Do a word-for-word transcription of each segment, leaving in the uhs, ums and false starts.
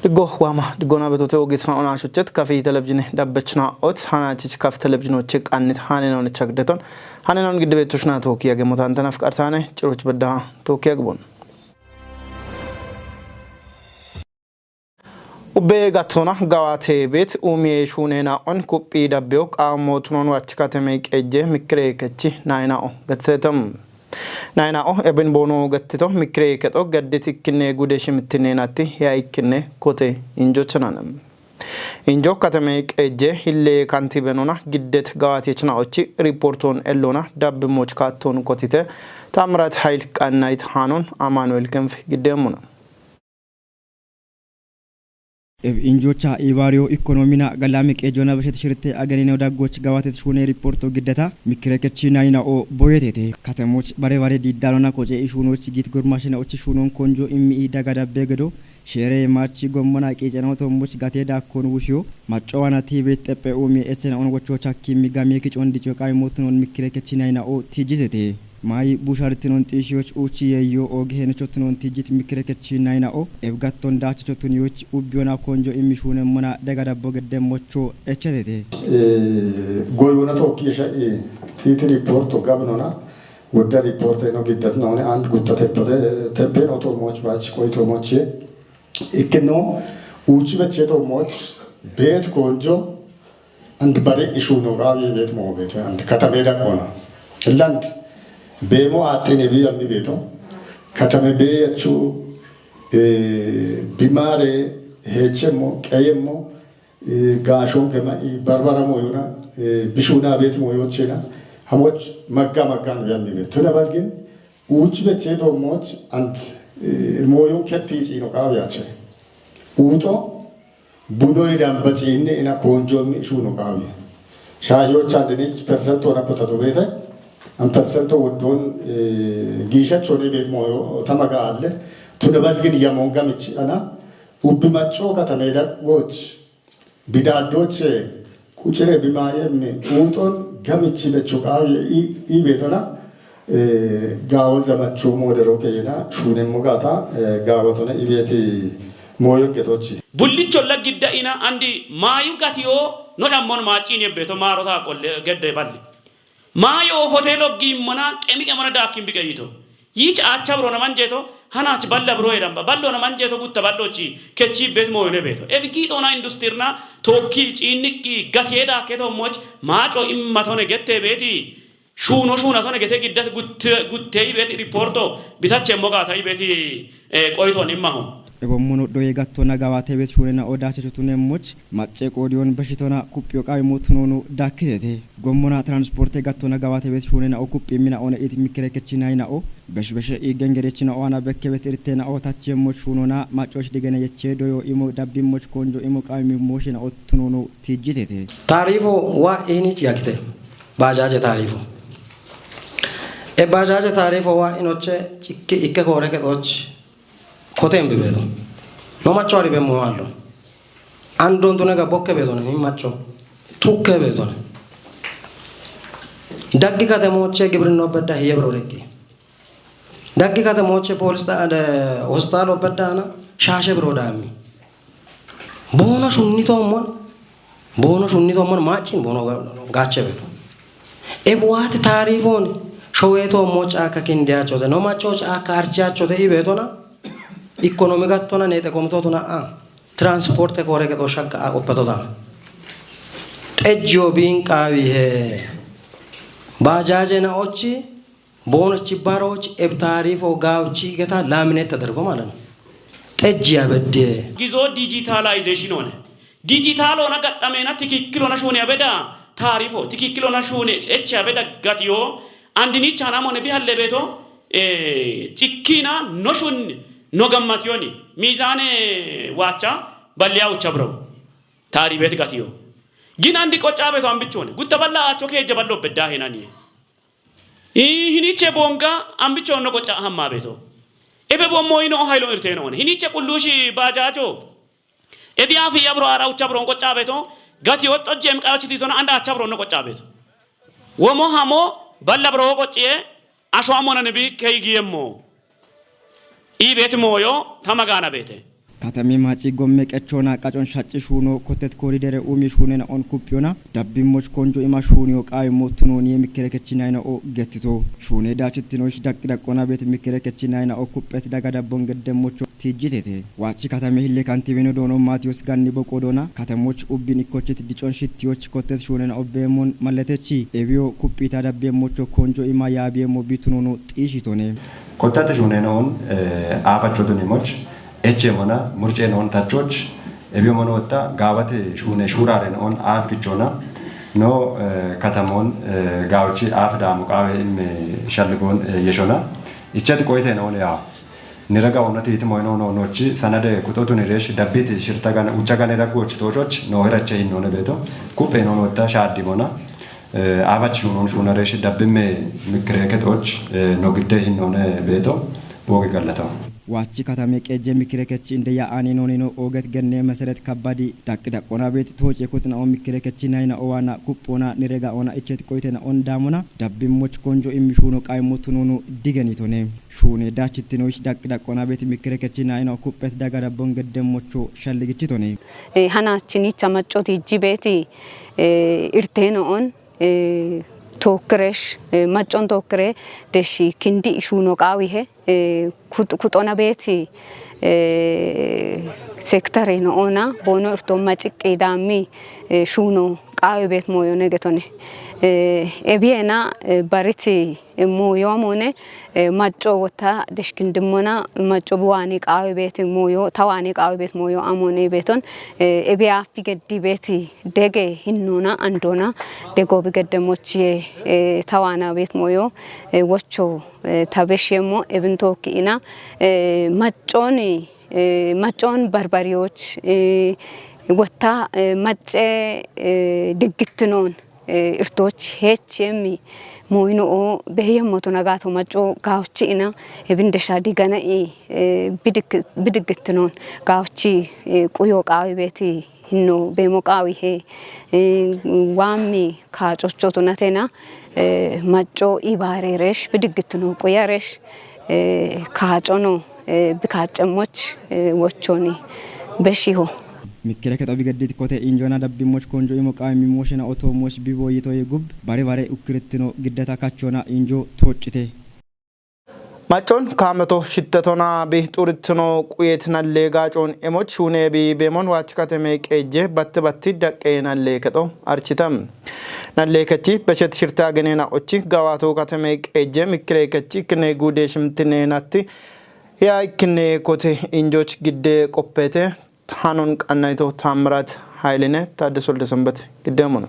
Diggo waama, diggoona betote ogisna ona shochchet kafi telebjine dabbechna ot hanachich kaf telebjinoche qannit hanenone chagdeton. Hanenon gidde betushna toki yage motantanaf qartane ciroch bedda toki yagbon. Ubbe gattona gawate beet umiye shunena on kuphi dabbeyo qaamo tunon wach kateme qejje mikre kechi nayna o gattetam. Nayna o ebin bono gattito mikre keto gaddit ikkinne gude shimtinne natti ya ikkinne kote injochananam. Injo kateme qejje hille kantibenona giddet gawate chna ochi riporton ellona dabbe moch katton kotite Tamrat Hayil qannayt hanon Amanuel Kenf giddemuna. Eb injocha ibariyo ikonomina galami qejona beshet shirte aganine daggoch gawatet shune riporto giddeta mikre kechi nayna o boyetete. Katemoch bare bare diddalona koce ishunoch git gurmashina ochi shunon konjo immi i daga dabbe gedo shere machi gommona qicena oto much gate dakkon wushiyo. Macco wana tibe teppe umi echena on wocho chakki mi gami kichon dicho qay motun on mikre kechi nayna o tijisete. Mayi bushartinon xishiyoch uchi yeyo ogi henochotunon tijit mikre kechi nayna o. Ebgatton dachichotun yoch ubbiona konjo immi shune mona daga dabbo gedde mocho echetete. Eh, goyona tokki esha, eh, titi riporto gabnona. Wodda riporte no giddat none and gutta teppete, teppe no to moch bach koy to moche. Ikkino uchi beche to moch bet konjo and bare ishu no gawi bet mo bet and katame da kona. Land bemo atene bi ammi beto. Katame be yachu, eh, bimare hechemo, kayemo, eh, gashon kema, eh, barbara moyona, eh, bishuna bet moyochena. Hamoch magga magga no yammi bet. Tuna balgin uchi beche to moch and, eh, moyon ketti chino kawiyache. Uto buno idan bacinne ina konjo mi shuno kawiya. Shahiyoch andinich percento na kota to bete. An percento woddon, eh, gisha chone bet moyo tamaga alle. Tuna balgin yamon gamichi ana. Ubbi macco katame da goch. Bidaddoche qucire bimayemme uton gamichi becho qawi i, i betona, eh, gawo zamacho modero keyena shunemmo gata, eh, gawatona ibeti moyo getochi. Bullicho la gidda ina andi mayu gatiyo no dammon macini ebbeto marota qolle gedde balli. Maayo hotelo gimmona qemi qemona daakkin biqe yito. Yiich aacha birona manjeeto, hanaach balla biro yedamba. Ballona manjeeto gutta ballochi kechi bet moyone beeto. Ebi giixoona industirna tookki ciinniqqi gatiyee daakke toommoch maaco immatone gette beeti. Shuuno shuunatone gete giddat gutte, gutte ibeeti riporto bitachemmo gaata ibeeti, eh, qoyitoon immaho. Ebommono doye gattona gawaate bet shuunena odache chutunemmoch macce qoodiyon beshitona kuphiyo qawimo tunono daakkitete. Gommona transporte gattona gawaate bet shuunena o kuphi mina one it mikire kechinayna o besh beshe i gengerechina o ana bekke bet irtena o tachemmoch shuunona maccoch digene yeche doyo imo dabbimmoch konjo imo qawimi moshina o tunono tijjitete. Taarifo wa inich yagite. Bajaaje taarifo. E bajaaje taarifo wa inoche chikki ikke koore kexoch kote mbibedo. No macho aribe mo allo. Andon tune ga bokke bedone ni macho. Tukke bedone. Daggi katemoche gibrinno bedda hiye bro rekki. Daggi katemoche polis da, de, hospitalo bedda ana shashe bro dammi. Bono shunni tommon, bono shunni tommon macin bono ga-, gache beto. E buwati taarifon showe tommo caaka kindiyachote, no macho caaka archiyachote ibetona, ikonomi gattona nete komtotuna a, transporte kore keto shakka a qoppetota. Xejjiyo biin qaawi he, bajaje na ochi, Bonochi baroch eb taarifo gaawchi geta laminate ተደርጎ ማለት ነው። Xejji abedde. Gizo digitalization ሆነ። Digital ሆነ ገጠመና ትክክል ሆነ ሹን ያበዳ ታሪፎ ትክክል ሆነ ሹን ኤች ያበዳ ጋትዮ አንድኒ ቻናም ሆነ ቢሃለ ቤቶ፣ eh, ጭኪና ኖሹን ኖገማትዮኒ ሚዛኔ ዋቻ በሊያ ውቻ ብረው ታሪ ቤት ጋትዮ ግን አንድ ቆጫ ቤቶ አንብች ሆነ ጉተበላ አቾ ከጀበሎ በዳ ሄናኒ Ii, hiniche bonga ambicho no qocha hamma beto. Ebe bommo ino haylo irteno one. Hiniche kullushi bajajo. Ebi afi yabro ara ucha bro qocha beto. Gati otto jem qarachi titona anda acha bro no qocha beto. Womo hamo balla bro qochiye ashwa mona ne bi kei giyemmo. I bet moyo tamagana bete. Katami maci gomme qechona qacon shacci shuno kotet koridere umi shunena on kupiyona dabbimmoch konjo ima shuniyo qawi mottunoni ye mikkerekechinayna o gettito. Shune dachittinosh daqqi daqqona bet mikkerekechinayna o kuppet daga dabbon geddemmocho tijjitete. Wachi katame hille kantibino doono Maatiyos Ganni boqo doona katemoch ubbin ikkochit dicon shittiyoch kotet shunena obbeemmon malletechi ebiyo kuppita dabbemmocho konjo ima yaabiyeemmo bitunono xiishitone. Kottati shuunenoon aafachotunimoch echemona murcenoon tachoch ebiyomonotta gaawate shuune shuurarenoon aaf gichona no katamoon gaawchi aaf daamo qaawe imme shalligoon yeshona ichati qoyitenoon yaa niraga onati itimoynoonoonochi sanade kuxotunireesh dabbiti shirtagane uchagane daggoch toochoch nooherache hinnoone beeto kuphenoonootta shaaddimona Abachi shuunon shuunaresh dabbimme mikkireeketoch no gidde hinnoone beeto booge gallataw. Waachi katame qeejje mikkirekechi inde ya'ani noonino ooget genne meseret kabbadi daqqi daqqona beet tooce kutna o mikkirekechi nayna owaana kuphona nirega ona ichet qoytena on daamona dabbimmoch konjo immishuuno qayimmo tununu digenitone. Shuune daachittinoich daqqi daqqona beet mikkirekechi nayna kuphet daga dabbon geddemmocho shalligichitone. Hanaachinicha maccoti ijji beeti irteeno on tookkiresh maccon tookkire deshi kindi ishuuno qaawihe kuxona beeti sektareno ona boono irtoomma ciqqi daammi shuuno qaawi beet mooyone getone. Ebiyena bariti mooyoomone macco wotta deshkindimmona macco buwaani qaawi beeti mooyo tawaani qaawi beet mooyo amoone beeton ebiyaaffi geddi beeti dege hinnoona andoona degoobi gedde mochiye tawaana beet mooyo wocho tabeshiyemmo ebintookki ina maccooni maccoon barbariyoch wotta macce diggittinoon irtooch heechi emmi mooyino oo behiyemmoto nagaato macco gaawchi ina ebindesha digana i bidiggittinoon gaawchi quyo qaawi beeti hinno beemo qaawihe waammi kaacochoto natena macco ibaareeresh bidiggittino quyaresh kaacono bikaacemmoch wochoni beshiho. Mikkireketo bigeddit kote injona dabbimmoch konjo imo qaimimmoshena otoommoch bibo yitoye gub bare bare ukkirittino giddeta kachona injo tooccite. Maccon kaameto shittetona bi xuritino quyeet nallee gaacoon emoch shuuneebi beemon waach kateme qeejje batte batti daqqe nallee kexo archita. Nallee kechi beshet shirte ageneena ochi gawaato kateme qeejje mikkire kechi ikkine guude shimtineenatti hiya ikkine kote injoch gidde qoppeete hanon qannayito Taammirat Hayiline Taaddese Wolde Sanbate giddeemono.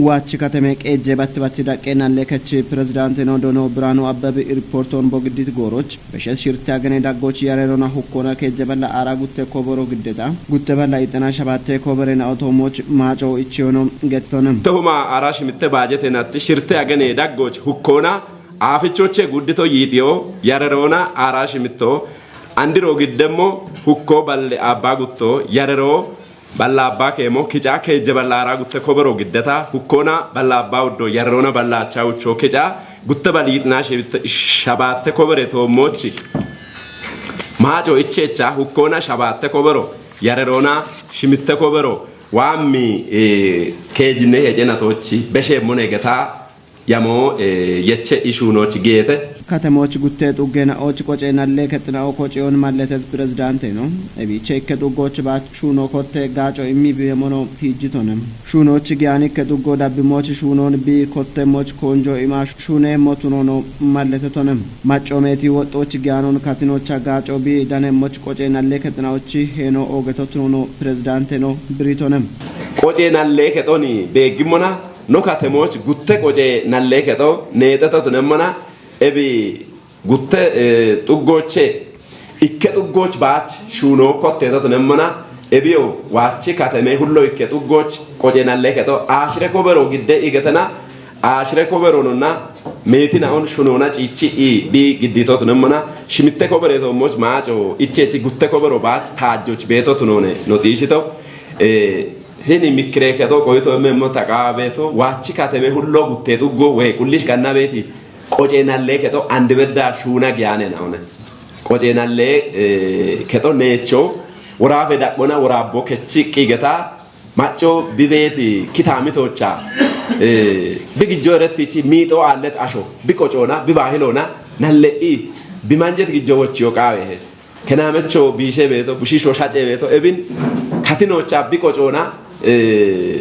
Waach kateme qeejje batti batti daqqe nallee kechi pirezidaanteno dono Biraanu Abbebe irporton bogiddit gooroch beshes shirte agene daggoch yarerona hukkona keejje balla aara gutte koboro giddeta gutte balla ixena shabatte koberena otoomoch maaco ichiyono gettitonem. Tohuma aara shimitte baajetenatti shirte agene daggoch hukkona aafichoche guddito yiitiyo yareroona aara shimitto andiro giddemmo hukko balle abba gutto yareroo Ballaabbaa keemo kica keejje ballaara gutte kobero giddeta hukkoona ballaabbaa uddo yarroona ballaacha uchoo kica gutte baliixna shibaatte kobere toommoochi maaco icheecha hukkoona shabaatte kobero yarroona shimitte kobero waammi keejinne heecenatoochi besheemmone getaa Yamo yeche ishuunoch geete. Katemoch gutte xuggenaoch qoce nalle kexinao kociyon malletet pirezidaante no. Ebiche ikke xuggoch baach shuuno kotte gaaco immi biyemono tiijjitone. Shuunoch giyani ikke xuggo dabbimoch shuunon bi kottemoch konjo ima shuune motunono malletetone. Macco meeti woxxoch giyanon katinocha gaaco bi danemmoch qoce nalle kexinaoch heeno oogetotunono pirezidaante no biritonem. Qoce nalle kexoni beeggimmona No katemoch gutte qoce nalle kexo neexeto tunemmona ebi gutte xuggoche ikke xuggoch baach shuuno kotteto tunemmona ebiyo waachi kateme hullo ikke xuggoch qoce nalle kexo aashire kobero gidde igetena aashire koberononna meetina on shunoona ciichi i bi giddito tunemmona shimitte kobere toommoch maaco ichechi gutte kobero baach taajjoch beeto tunoone notiishito Hini mikire keto qoyito emmo taqaabeto waachi kateme hullo gutte xuggo we qullish ganna beeti qoce nalle keto andi bedda shuuna giyaane naone. Qoceenallee kexo neechoo woraafe daqphona woraabbo kechi qiigeta macco bibeeti kitaamitocha bigijjo erettichi miixoo aallet asho biqocoona bibaahiloona nalle'i bimanjet gijjo wochiyo qaawehe. Kenaamecho biishe beeto bushiisho shace beeto ebin katinocha biqocoona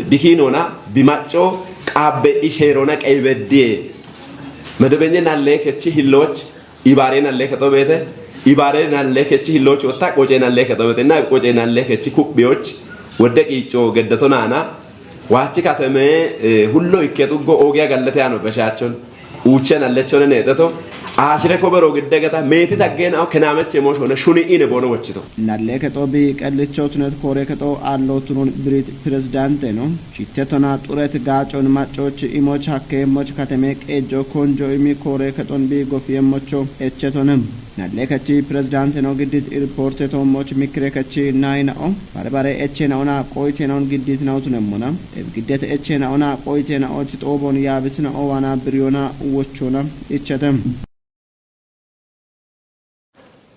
bikiinoona bimacco qaabbe isheerona qeybeddiye. Medobenye nallee kechi hillooch ibaaree nallee kexo beete ibaaree nallee kechi hillooch wotta qocee nallee kexo beete na qocee nallee kechi kuphiyoch wodde qiicco geddeto naana waachi kateme hullo ikke xuggo oogiya gallate yaano beshaachon uuche nallechone neexeto aashire kobero gidde geta meeti daggeenao kenaameche mooshone shuni ine boono wochito. Nallee kexo bi qellicho tunet koore kexo aallo tunun birit pirezidaante no. Chittetona xuret gaacon maccoch imoch hakkeemmoch kateme qeejjo konjo imi koore kexon bi gofiyemmocho echetonem. Nallee kechi pirezidaante no giddit irporte toommoch mikire kechi naayina'o bare bare eche na'ona qoyite na'on giddit na'otunemmona. Eb giddet eche na'ona qoyite na'och xoobon yaabit na'o waana biriyona wochona ichetem.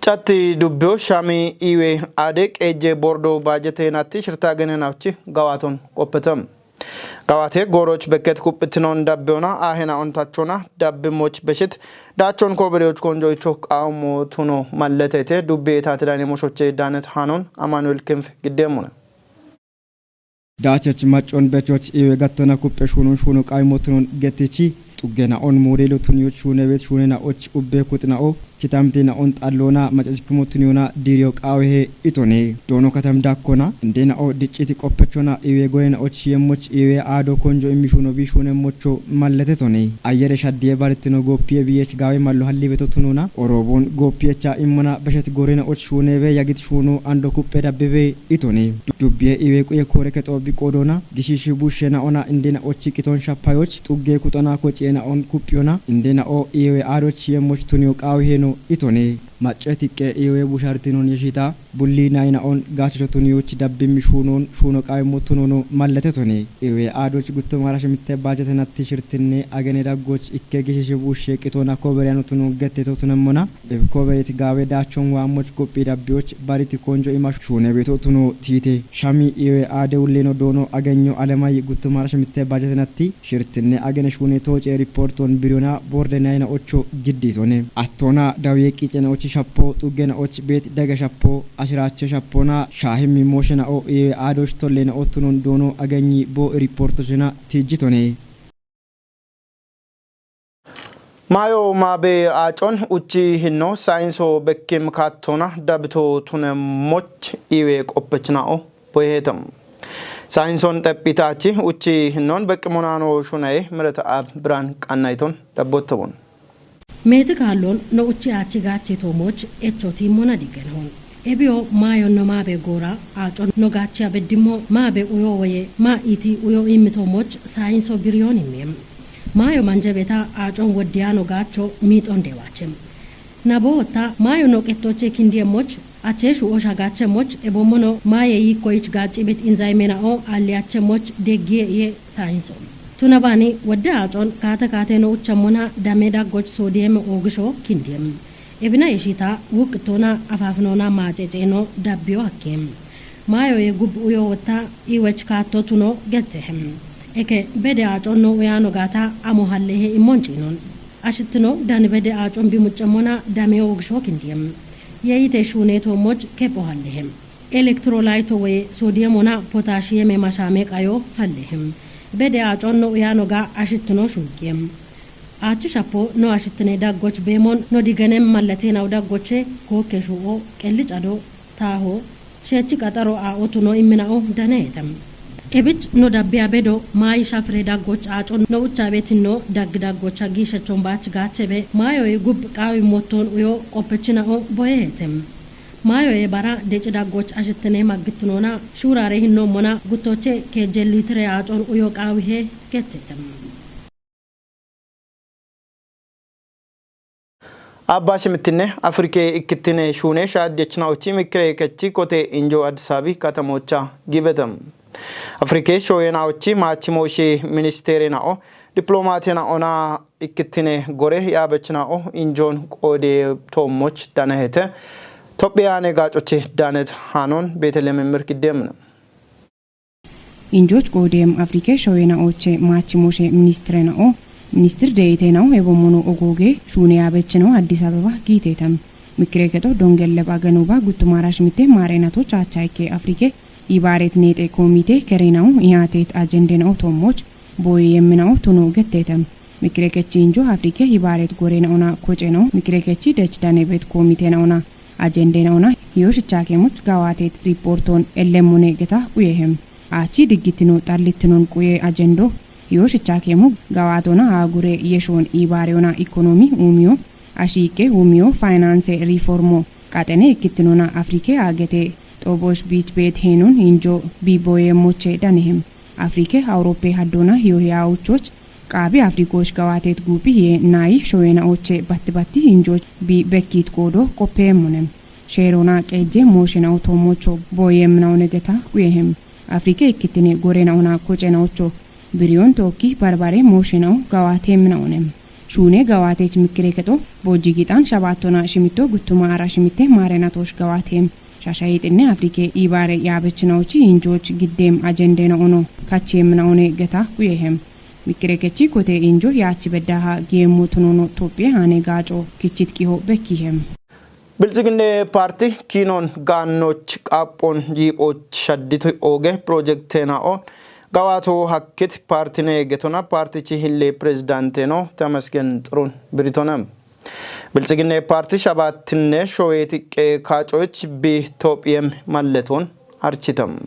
Catti dubbiyo shami iwe ade qeejje bordo baajete natti shirta gene nawchi gawaaton qoppetem. Gawaate gooroch bekket kuphitinon dabbiyona aahena ontachona dabbimoch beshit daachon kooberiyoch konjoicho qaamo tuno malletete dubbi etaatidane moshoche daanet hanon Amanuel Kinf giddeemmona. Daachech maccon bechoch iwe gattona kuppe shuunun shuunu qaymo tunun gettichi xuggena'on muurilu tuniyoch shuunebet shuunena'och ubbe kuxina'o kitamtina'on xalloona macachkimo tuniyona diiriyo qaawehe itone doono katam daakkona indeena'o dicciti qoppechona iwe goyena'och shiyemmoch iwe aado konjo immishuuno bi shuunemmocho malletetone ayyere shaddiye baritino gooppiye biyech gaawe mallo hallibeto tununa oroobon gooppiyecha immona beshet goorena'och shuunebe yagit shuunu ando kuppe dabbebe itone dubbiye iwe quye koore kexo biqoodona gishishi bushshena'ona indeena'och qiton shapayoch xugge kuxona kochiyena'on kuphiyona indeena'o iwe aadoch yemmoch tuniyo qaawiheno itone macce tiqqe iwe bushartinon yeshita bulli nayina'on gaachocho tuniyoch dabbimmi shuunon shuuno qaawimmo tunono malletetone iwe aadoch gutto maarash mitte baajetenatti shirtinne agene daggoch ikke gishishi bushshe qitona koberiyano tuno getteto tunemmona Eb koberit gaawe daachon waammoch gophi dabbiyoch bariti konjo ima shuune beeto tuno tiite shami iwe aade ulleno doono agenyo alemay gutto maarash mitte baajetenatti shirtinne agene shuune tooce riporton biriyona borde nayina'ocho giddiitone attoona dawiye qiicena'och shappo xuggena'och beet dage shappo ashiraache shappoona shaahimmi mooshena'o iwe aadoch tollena'o tunon doono agenyi boo riportochena tiijjitone. Maayo maabe aacon uchi hinno saayinso bekkim kaattona dabito tunemmoch iwe qoppechina'o boyehetem. Saayinson xephitaachi uchi hinnon beqqimonano shunaye mireta ab biraan qannayton dabbottobon. Meeti kaallon no uchi aachi gaachi toomoch echoti mona diggenhon. Ebiyo maayo no maabe goora aacon no gaachi abeddimmo maabe uyo woye maa iti uyo immitoomoch saayinso biriyoon immiem. Maayo manjebeta aacon woddiyano gaacho miixon deewaachem. Nabootta maayo no qettoche kindiyemoch acheeshu osha gaachemmoch ebommono maaye yiikkoyich gaaccibet inzaymena'o alliyachemmoch deggiye iye saayinso. Tunabani wodde aacon kaate kaate no uchammona dame daggoch soodiyeme oogisho kindiyem. Ebina yeshita wuqqittoona afaafinoona maaceeceeno dabbiyo hakkeem. Maayoye gub uyo wotta iwech kaatto tuno gettehem. Eke bede aacon no uyaano gaata amo hallehe immon ciinon. Ashittino dani bede aacon bimuccemmona dame oogisho kindiyem. Yeyite shuuneetoommoch kepho hallehem. Elektirolayto woye soodiyemona potaashiyeme mashaame qayo hallehem. Bede aacon no uyaano ga ashittino shuuggiyem. Aachi shappo no ashittine daggoch beemon no digenem mallateenaw daggoche kookke shuu'o qelli cado taaho sheechi qaxaro aa'otu no immina'o daneetem. Ebich no dabbiya bedo maayi shafire daggoch aacon no ucha betinno daggi daggocha giishechon baach gaachebe maayoy gub qaawi motton uyo qoppechina'o boyehetem. Maayoye bara deci daggoch ashittine maggittinona shuurare hinnommona guttoche keejje liitire aacon uyo qaawihe gettetem. Abba shimittinne Afrike ikkittine shuune shaaddiechinaochi mikkire kechi kote injo Addis Abebi katamocha gibete. Afrike shooyenaochi maachimooshe ministeere nao Diplomaatena ona ikkitine gore yaabechinao injoon qoode toommoch danahete. Tophiyaane gaacoche danet hanon Beetelem mirkidemna. Injoch qoodem Afrike shawena oche machi moshe ministre na o. Ministir deite na o ebo mono ogoge shune yaabechinao Addis Ababa giitetam. Mikire keto dongelle ba ganuba guttumara shmite mare na to chacha ikke Afrike ibaret nete komite kerenao ihatet ajende na o toommoch boye yemminao tuno gettetam. Mikire kechi injo Afrike ibaret gore na ona koce na o. Mikire kechi dech danebet komite na ona ajende na ona. Hiyo shichakemoch gawatet riporton ellemone geta uyehem. Achi diggitino xallittinon quye ajendo. Hiyo shichakemo gawatona agure yeshon ibare ona ekonomi umiyo. Ashike umiyo finance riformo. Qaxene ikkittinona Afrike agete xobosh beach bet henon injo biboye moche danehem. Afrike Awuroppe haddona hiyo hiya uchoch. Qaabi Afrikoosh gawaateet guubi yee naayi showena oche batti batti hinjooch bi bekkit qoodo qoppeemmonem. Sheerona qeejje mooshena otoomocho booyeemna onegeta uyehem. Afrike ikkittine gorena ona kocena ocho. Biriyoon tookki barbare mooshena o gawaateemna onem. Shuune gawaateech mikkire kexo boojji gixan shabaattona shimitto guttuma ara shimitte maarena toosh gawaateem. Shashayixinne Afrike ibaare yaabechina ochi hinjooch giddeem ajendena ono kacheemna one geta uyehem. Mikkire kechi kote injo yaachi beddaha geemmo tunono Tophiye hane gaaco kichit qiho bekkihem. Bilxiginne paarti kiinon gaannoch qaaphon yiiphoch shaddit ooge pirojektena'o gawaato hakkit paartine getona paartichi hille pirezidanteno Temesgen Xurun biritona. Bilxiginne paarti shabaattinne showeeti qee kaacoch bi Tophiyem malleton architam.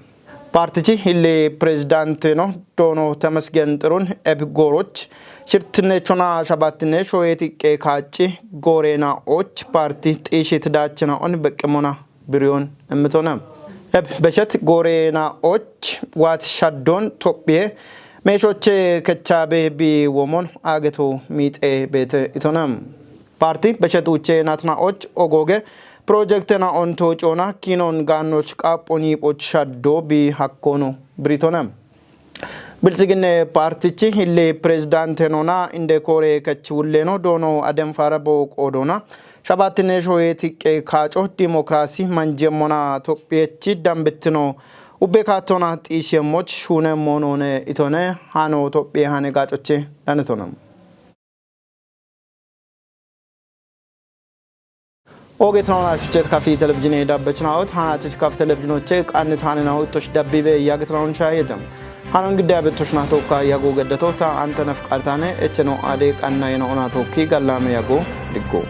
Paartichi hille pirezidanteno doono Temesgen Xurun ebi gooroch shirtinne chona shabaattinne showeeti qee kaaci goorena och paarti xiishit daachina on beqqimona biriyoon immitona. Eb beshet goorena och waat shaddon Tophiye meeshoche kechaabe bi womon aageto miixe beete itona. Paarti beshet uche natna och ogoge pirojekte na onto coona kiinon gaannoch qaaphon yiiphoch shaddo bi hakkono biritona. Bilxiginne paartichi hille pirezidante nona inde koore kech wulleno doono adem faara bo qoodona. Shabaattinne shoye tiqqe kaaco dimokiraasi manjemmona Tophiyechi dambittino ubbe kaattona xiishemmoch shuunemmo noone itone hano Tophiye hane gaacoche danetona. Ogeetnaun ashuchet kafi televizhine dabbechnaot hanatich kaf televizhinoche qannit hanena hoytosh dabbibe yagetnaun shayetem. Hanon gidda bettoshna tokka yago geddato ta antanef qartane echeno ade qanna yena ona tokki gallame yago diggo.